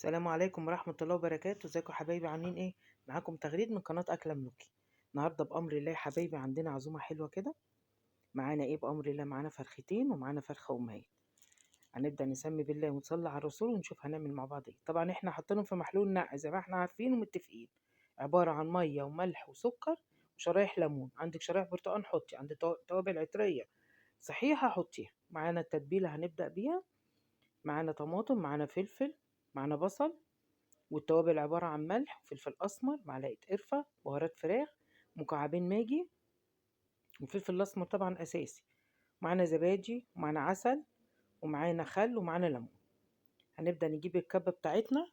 السلام عليكم ورحمة الله وبركاته. ازيكم حبايبي، عاملين ايه؟ معاكم تغريد من قناة أكلة ملوكي. النهاردة بأمر الله يا حبايبي عندنا عزومة حلوة كده. معانا ايه بأمر الله؟ معانا فرختين ومعانا فرخة أمهات. هنبدأ نسمي بالله ونصلي على الرسول ونشوف هنعمل مع بعض ايه. طبعا احنا حاطينهم في محلول نقع زي ما احنا عارفين ومتفقين، عبارة عن مية وملح وسكر وشرايح ليمون. عندك شرايح برتقان حطي، عندك توابل عطرية صحيحة حطيها. معانا التتبيلة هنبدأ بيها، معانا طماطم، معانا فلفل، معانا بصل، والتوابل عبارة عن ملح وفلفل أسمر، معلقة قرفة، بهارات فراخ، مكعبين ماجي، والفلفل الأسمر طبعا أساسي، معانا زبادي، ومعانا عسل، ومعانا خل، ومعانا ليمون. هنبدأ نجيب الكبة بتاعتنا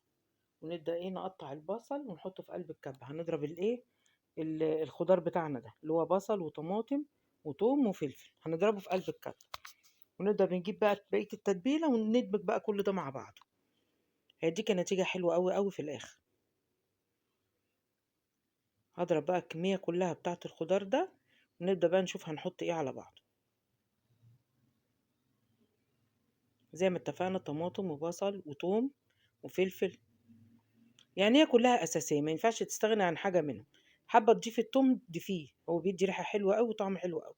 ونبدأ ايه نقطع البصل ونحطه في قلب الكبة. هنضرب الايه الخضار بتاعنا ده اللي هو بصل وطماطم وتوم وفلفل، هنضربه في قلب الكبة. ونبدأ بنجيب بقى بقية التتبيلة وندمج بقى كل ده مع بعضه، هيديك نتيجة حلوة قوي قوي في الآخر. هضرب بقى الكمية كلها بتاعة الخضار ده، ونبدأ بقى نشوف هنحط ايه على بعضه. زي ما اتفقنا طماطم وبصل وتوم وفلفل، يعني هي كلها أساسية، ما ينفعش تستغني عن حاجة منهم. حابة تضيفي التوم ضيفيه، هو بيدي ريحة حلوة قوي وطعم حلو قوي.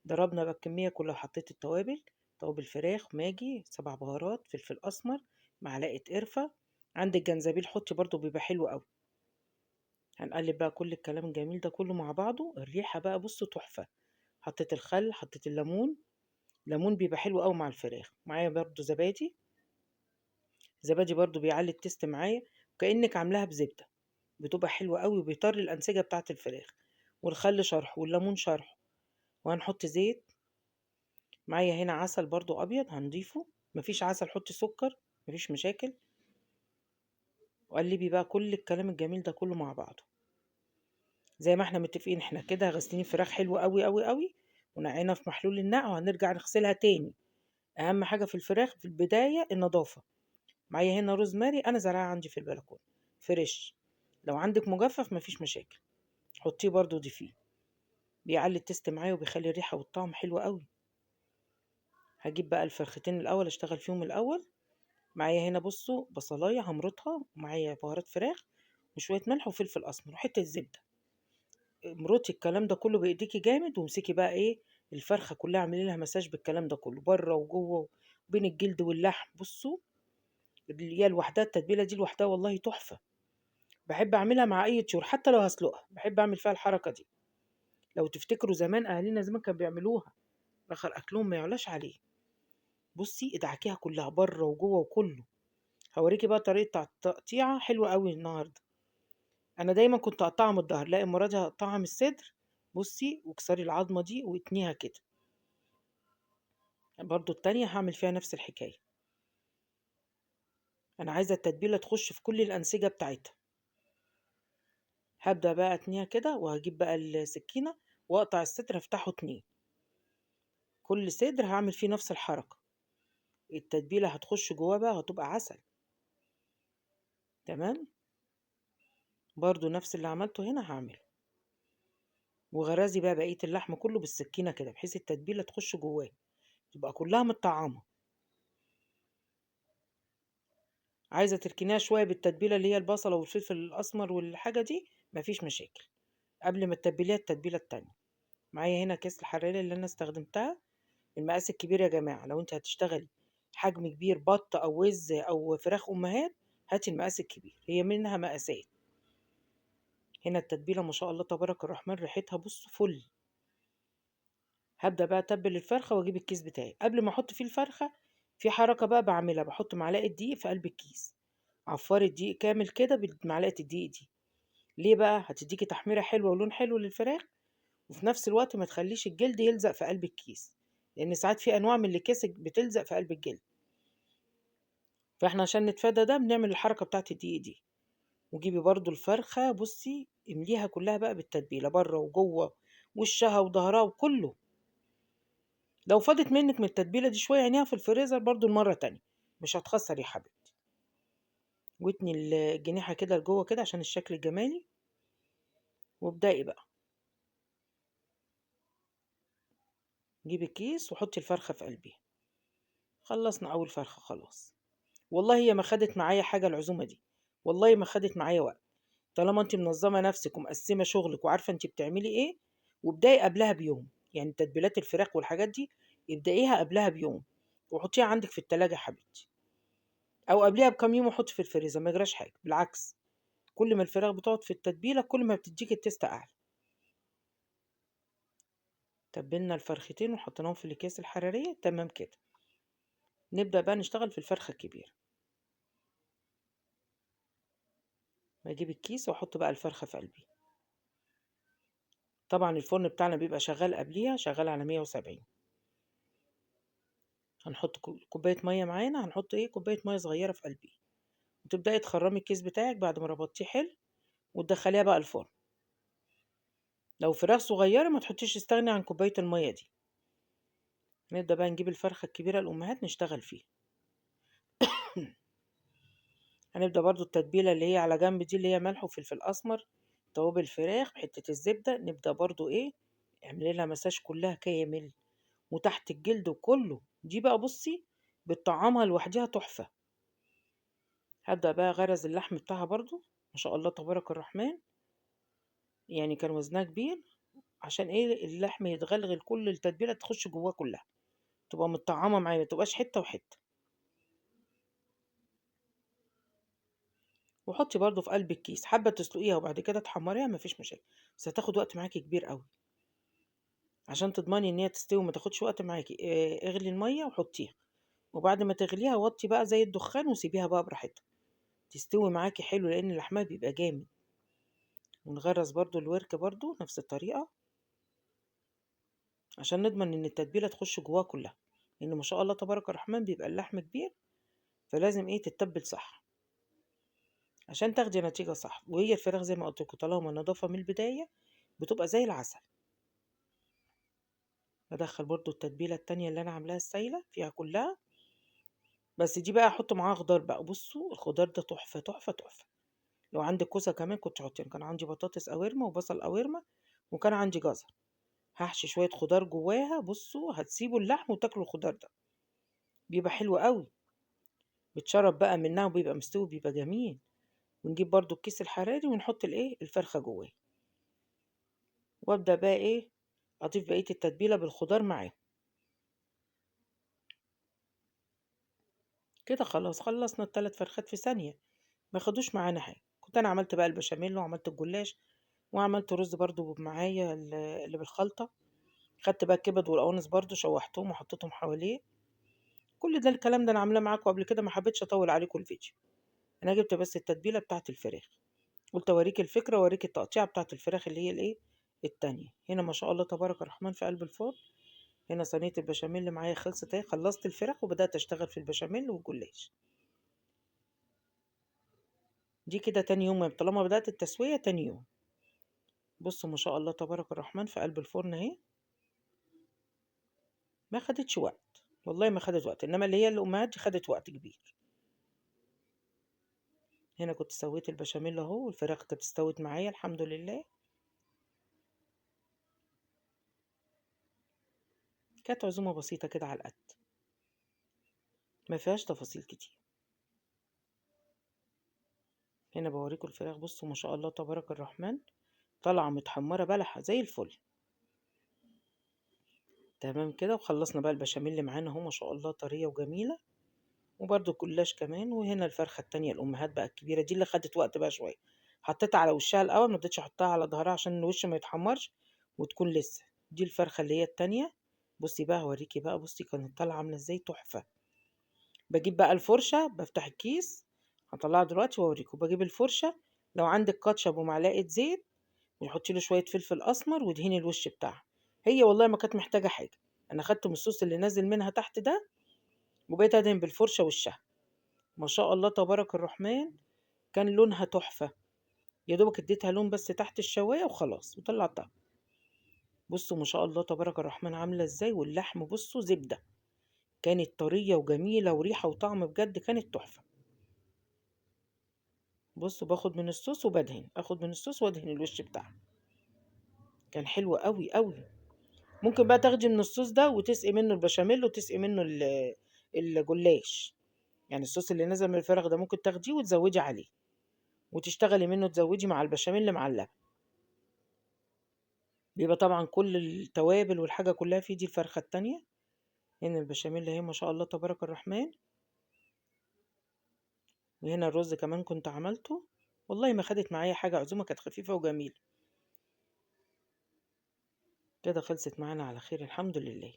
ضربنا بقى الكمية كلها وحطيت التوابل، توابل فراخ، ماجي، 7 بهارات، فلفل أسمر، معلقة قرفة، عندك جنزبيل حطي برضو بيبقى حلو قوي. هنقلب بقى كل الكلام الجميل ده كله مع بعضه. الريحة بقى بصوا تحفة. حطيت الخل، حطيت الليمون، ليمون بيبقى حلو قوي مع الفراخ. معايا برضو زبادي، زبادي برضو بيعلي التست معايا، وكأنك عاملاها بزبدة، بتبقى حلوة قوي وبيطري الأنسجة بتاعة الفراخ. والخل شرح والليمون شرح. وهنحط زيت. معايا هنا عسل برضو أبيض هنضيفه، مفيش عسل حطي سكر، مفيش مشاكل. وقلبي بقى كل الكلام الجميل ده كله مع بعضه. زي ما احنا متفقين احنا كده غاسلين الفراخ حلو قوي قوي قوي، ونقعنا في محلول النقع، وهنرجع نغسلها تاني. اهم حاجة في الفراخ في البداية النظافة. معايا هنا روزماري انا زرعها عندي في البلكونه fresh، لو عندك مجفف مفيش مشاكل حطيه برضو ضيفيه، بيعلي ال taste معايا وبيخلي الريحة والطعم حلو قوي. هجيب بقى الفرختين الاول اشتغل فيهم الاول. معايا هنا بصوا بصلايه همرطها، ومعايا بهارات فراخ وشوية ملح وفلفل اسمر وحتة زبدة. امرطي الكلام ده كله بايديكي جامد، وامسكي بقى ايه الفرخه كلها، اعملي لها مساج بالكلام ده كله بره وجوه وبين الجلد واللحم. بصوا هي لوحدها التتبيله دي لوحدها والله تحفة. بحب اعملها مع اي طيور حتى لو هسلقها، بحب اعمل فيها الحركة دي. لو تفتكروا زمان اهالينا زمان كانوا بيعملوها، اخر اكلهم ما يعلاش عليه. بصي ادعكيها كلها بره وجوه وكله. هوريكي بقى طريقه تقطيعها حلوة قوي النهارده. انا دايما كنت اقطعها من الظهر، لا المرة دي هقطعها من الصدر. بصي واكسري العظمة دي واتنيها كده. برضو التانية هعمل فيها نفس الحكاية. انا عايزه التتبيله تخش في كل الانسجة بتاعتها. هبدا بقى اتنيها كده، وهجيب بقى السكينة واقطع الصدر، هفتحه 2. كل صدر هعمل فيه نفس الحركة. التتبيله هتخش جواه بقى، هتبقى عسل. تمام، برضو نفس اللي عملته هنا هعمله. وغرازي بقى بقية اللحم كله بالسكينة كده، بحيث التتبيله تخش جواه، تبقى كلها متطعمه. عايزه تركنيها شوية بالتتبيله اللي هي البصله والفلفل الاسمر والحاجة دي، مفيش مشاكل قبل ما تتبليها التتبيله التانية. معايا هنا كيس الحراري اللي انا استخدمتها، المقاس الكبير يا جماعة. لو انت هتشتغلي حجم كبير بط او وز او فراخ امهات، هاتي المقاس الكبير، هي منها مقاسات. هنا التتبيله ما شاء الله تبارك الرحمن ريحتها بصوا فل. هبدا بقى اتبل الفرخه واجيب الكيس بتاعي. قبل ما احط فيه الفرخه في حركة بقى بعملها، بحط معلقه دقيق في قلب الكيس. عفاري الدقيق كامل كده بمعلقه الدقيق دي. ليه بقى؟ هتديكي تحميره حلوة ولون حلو للفراخ، وفي نفس الوقت ما تخليش الجلد يلزق في قلب الكيس، لان ساعات في انواع من الاكياس بتلزق في قلب الجلد. فاحنا عشان نتفادى ده بنعمل الحركة بتاعت الدقيق دي. وجيبي برضو الفرخه بصي امليها كلها بقى بالتتبيله بره وجوه، وشها وظهرها وكله. لو فاضت منك من التتبيله دي شوية عينيها في الفريزر برضو المرة تانية، مش هتخسر يا حبيبتي. واتني الجنيحه كده لجوه كده عشان الشكل الجمالي. وابدأي بقى جيبي الكيس وحطي الفرخه في قلبيها. خلصنا اول فرخة خلاص. والله هي ما خدت معايا حاجة العزومة دي، والله ما خدت معايا وقت. طالما انت منظمة نفسك ومقسمه شغلك وعارفه انت بتعملي ايه، وابداي قبلها بيوم. يعني تتبيلات الفراخ والحاجات دي ابدأيها قبلها بيوم وحطيها عندك في التلاجة يا حبيبتي، او قبلها بكام يوم وحطي في الفريزر، ما يجراش حاجة. بالعكس كل ما الفراخ بتقعد في التتبيله كل ما بتديك ال taste اعلى. تبلنا الفرختين وحطيناهم في الاكياس الحرارية، تمام كده. نبدا بقى نشتغل في الفرخه الكبيرة. بجيب الكيس واحط بقى الفرخه في قلبي. طبعا الفرن بتاعنا بيبقى شغال قبليها، شغال على 170. هنحط كوباية مية معانا، هنحط ايه، كوباية مية صغيرة في قلبي، وتبداي تخرمي الكيس بتاعك بعد ما ربطتيه حلو، وتدخليها بقى الفرن. لو فراخ صغيرة ما تحطيش، استغني عن كوباية المية دي. نبدا بقى نجيب الفرخه الكبيرة الامهات نشتغل فيها. هنبدا برضو التتبيله اللي هي على جنب دي، اللي هي ملح وفلفل اسمر، توابل فراخ، حتة الزبدة. نبدا برضو ايه، اعملي لها مساج كلها كامل وتحت الجلد وكله. دي بقى بصي بتطعمها لوحدها تحفة. هبدا بقى غرز اللحم بتاعها برضو، ما شاء الله تبارك الرحمن، يعني كان وزنها كبير، عشان ايه، اللحم يتغلغل، كل التتبيله تخش جواه كلها، تبقى متطعمه معايا، ما تبقاش حتة وحتة. وحطي برضو في قلب الكيس. حابة تسلقيها وبعد كده تحمريها مفيش مشاكل، بس هتاخد وقت معاكي كبير قوي. عشان تضمني ان هي تستوي وما تاخدش وقت معاكي، اغلي المية وحطيها، وبعد ما تغليها وطي بقى زي الدخان وسيبيها بقى براحتها تستوي معاكي حلو، لان لحمها بيبقى جامد. ونغرز برضو الورك برضو نفس الطريقة، عشان نضمن ان التتبيله تخش جواها كلها، لان ما شاء الله تبارك الرحمن بيبقى اللحم كبير، فلازم ايه تتبل صح عشان تاخدي نتيجة صح. وهي الفراخ زي ما قلت لكم طالما النظافة من البداية بتبقى زي العسل. بدخل برضو التتبيله التانية اللي انا عاملاها السايله فيها كلها، بس دي بقى احط معاها خضار بقى. بصوا الخضار ده تحفة تحفة تحفة. لو عندك كوسة كمان كنت حطيها، كان عندي بطاطس قوارمه وبصل قوارمه وكان عندي جزر، هحشي شوية خضار جواها. بصوا هتسيبوا اللحم وتاكلوا الخضار ده، بيبقى حلو قوي، بتشرب بقى منها وبيبقى مستوي، بيبقى جميل. ونجيب برضو الكيس الحراري ونحط الايه الفرخه جواه، وابدا بقى ايه اضيف بقية التتبيله بالخضار معاه كده. خلاص خلصنا الثلاث فرخات في ثانية، ما خدوش معانا حاجة. كنت انا عملت بقى البشاميل وعملت الجلاش وعملت رز برضو معايا اللي بالخلطه. خدت بقى الكبد والقوانص برضو شوحتهم وحطيتهم حواليه. كل ده الكلام ده انا عاملاه معاكم قبل كده، ما حبيتش اطول عليكم الفيديو. انا جبت بس التتبيله بتاعه الفراخ، قلت اوريك الفكرة واوريك التقطيعه بتاعه الفراخ اللي هي الايه التانية. هنا ما شاء الله تبارك الرحمن في قلب الفرن. هنا صينية البشاميل اللي معايا خلصت اهي، خلصت الفراخ وبدات اشتغل في البشاميل والجلاش. دي كده تاني يوم، طالما بدات التسوية تاني يوم. بصوا ما شاء الله تبارك الرحمن في قلب الفرن اهي، ما خدتش وقت والله، ما خدت وقت، انما اللي هي الامهات دي خدت وقت كبير. هنا كنت سويت البشاميل اهو، والفراخ كانت استوت معايا الحمد لله. كانت عزومة بسيطة كده على القد، ما فيهاش تفاصيل كتير. هنا بوريكم الفراخ، بصوا ما شاء الله تبارك الرحمن طالعه متحمره بلحه زي الفل. تمام كده. وخلصنا بقى البشاميل اللي معانا اهو ما شاء الله طرية وجميلة، وبرده الجلاش كمان. وهنا الفرخه التانية الامهات بقى الكبيرة دي اللي خدت وقت بقى شوية، حطيتها على وشها الاول، ما رضيتش احطها على ظهرها عشان الوش ما يتحمرش وتكون لسه. دي الفرخه اللي هي التانية، بصي بقى هوريكي بقى، بصي كانت طالعه عامله ازاي تحفة. بجيب بقى الفرشة، بفتح الكيس هطلعها دلوقتي واوريكم. بجيب الفرشة، لو عندك كاتشب ومعلقة زيت وحطي له شوية فلفل اسمر ودهني الوش بتاعها. هي والله ما كانت محتاجه حاجة، انا خدت من الصوص اللي نازل منها تحت ده وبقيت ادهن بالفرشه وشها. ما شاء الله تبارك الرحمن كان لونها تحفة، يا دوبك اديتها لون بس تحت الشوايه وخلاص وطلعتها. بصوا ما شاء الله تبارك الرحمن عامله ازاي، واللحم بصوا زبدة، كانت طرية وجميلة وريحه وطعم بجد كانت تحفة. بصوا باخد من الصوص وبدهن، اخد من الصوص وادهن الوش بتاعها، كان حلو قوي قوي. ممكن بقى تاخدي من الصوص ده وتسقي منه البشاميل وتسقي منه الجلاش. يعني الصوص اللي نزل من الفراخ ده ممكن تاخديه وتزودي عليه وتشتغلي منه، تزودي مع البشاميل مع اللبن. بيبقى طبعا كل التوابل والحاجة كلها فيه. دي الفرخة التانية. هنا البشاميل اهي ما شاء الله تبارك الرحمن. وهنا الرز كمان كنت عملته، والله ما خدت معايا حاجة، عزومة كانت خفيفة وجميلة كده. خلصت معانا على خير الحمد لله.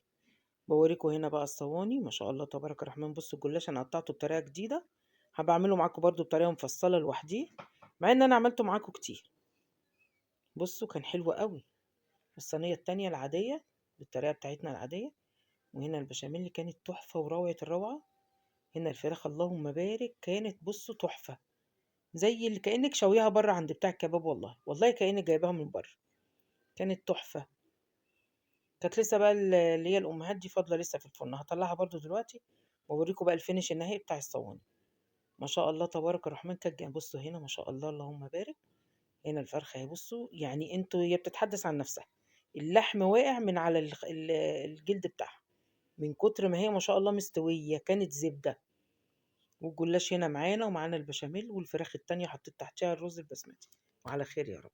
بوريكم هنا بقى الصواني ما شاء الله تبارك الرحمن. بصوا الجلاش انا قطعته بطريقة جديدة، هبقى اعمله معاكم برضو بطريقة مفصلة لوحدي، مع ان انا عملته معاكم كتير. بصوا كان حلو قوي. الصينية التانية العادية بالطريقة بتاعتنا العادية. وهنا البشاميل كانت تحفة وروعه الروعة. هنا الفراخ اللهم بارك كانت بصوا تحفة، زي اللي كانك شويها بره عند بتاع الكباب، والله والله كانك جايباها من بره، كانت تحفة. كانت لسه بقى اللي هي الامهات دي فاضلة لسه في الفرن، هطلعها برضو دلوقتي واوريكم بقى الفينش النهائي بتاع الصواني. ما شاء الله تبارك الرحمن كانت جامدة. بصوا هنا ما شاء الله اللهم بارك. هنا الفرخه اهي، بصوا يعني انتوا هي بتتحدث عن نفسها، اللحم واقع من على الجلد بتاعها من كتر ما هي ما شاء الله مستوية، كانت زبدة. والجلاش هنا معانا، ومعانا البشاميل، والفراخ التانية حطيت تحتها الرز البسمتي. وعلى خير يا رب.